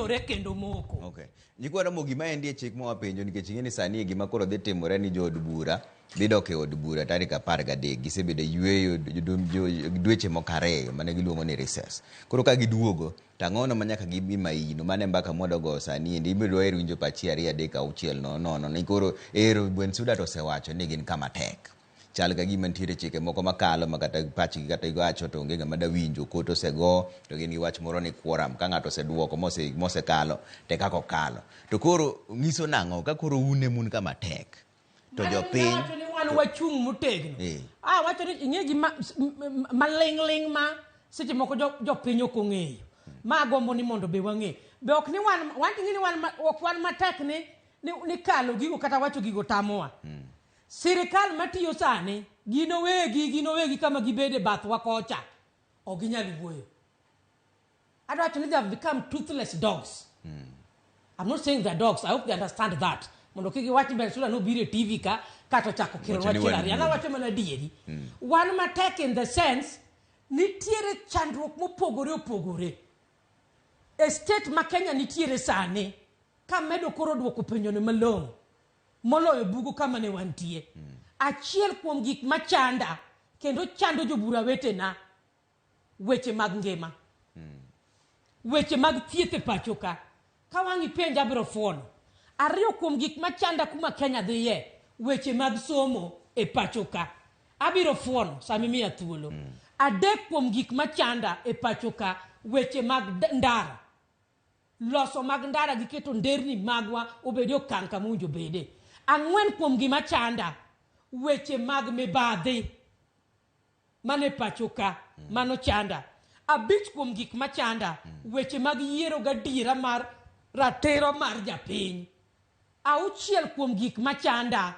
dinore kendo moko. Okay. Nyikwa Ramogi ma endi e chik ma wapenjo nikech ing'e ni sani e gima koro dhi timore ni jood bura dhi dok e od bura tarik 13. Gisebedo e yueyo dweche moko ariyo mane giluongo ni recess. Koro ka giduogo to ang'ono ma nyaka gibi maino mano e mbaka mwadogo sani endi. Ibiro dwaher winjo pachi 2 3 6 0 0 ni koro ero Bensouda to osewacho ni gin kama tek. Chal ka gima nitiere chike moko makalo ma kata pachgi kata iwacho to onge ng'ama dawinjo. Kot osego to gin gi wach moro ni quorum. Ka ng'ato oseduoko mose, mosekalo to e kaka okalo. To koro nyiso nang'o ka koro un ema un kama tek to Mano jopiny wacho ni wan wachung' motegno. Ah, wacho ni ing'e gima maling'ling' ma seche moko jopiny ok ong'eyo. Ma agombo ni mondo be wang'e. Be ok ni wan, wan ting'e ni wan ok wan matek ni, ni, ni kalo gigo kata wacho gigo tamowa. Sirikal matiyo sani, gin owegi, gin owegi kama gibede bathwa kocha, ok ginyal wuoyo. Adwa wacho ni they have become toothless dogs. I'm not saying they're dogs. I hope they understand that. Mondo kik giwach ni Bensouda nobiro e TV ka kato ochako kiro Wacho ni wach wan ariyo. An wuon. awacho mana adieri. Wan matek in the sense nitiere chandruok mopogore opogore. E state ma Kenya nitiere sani, kamedo koro duoko penjono malong'o, moloyo bugo kama ne wantie. Achiel kuom gik machanda kendo chando jobura wetena, weche mag ngima. Weche mag thieth e pacho ka. Ka wang' ipenja abiro fuono. Ariyo kuom gik machanda kuma Kenya dhiye, weche mag somo e pacho ka. Abiro fuono sama imiya thuolo. Adek kuom gik machanda e pacho ka, weche mag ndara. Loso mag ndara gi keto nderni magwa obed e okang' kama owinjo obede. Ang'wen kuom gima chanda, weche mag mibadhi mane pacho ka, mano chanda. Abich kuom gik machanda, weche mag yiero gadiera mar ratiro mar japiny. Auchiel kuom gik machanda,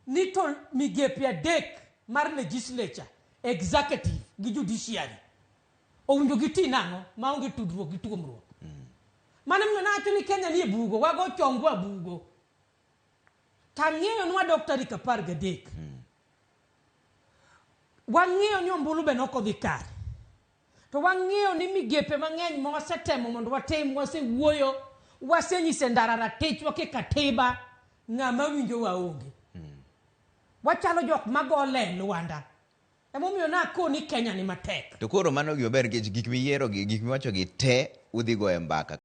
ni to migepe adek mar legislature, executive gi judiciary owinjo giti nang'o maonge tudruok gi tuomruok. Mano emomiyo nawacho ni Kenya nie bugo, wago chongwa bugo. Tang'eyo ni wadok tarik 13. Wang'eyo ni ombulu be nok odhi kare. To wang'eyo ni migepe mang'eny ma wasetemo mondo watim, wasewuoyo, wasenyiso e ndara ratichwa ki katiba, ng'ama winjowa onge. Wachalo jok mago le lwanda. Emomiyo nakoni Kenya ni matek. To koro mano gima ber nikech gik miyiero gi, gik miwacho gi te udhi goyo mbaka.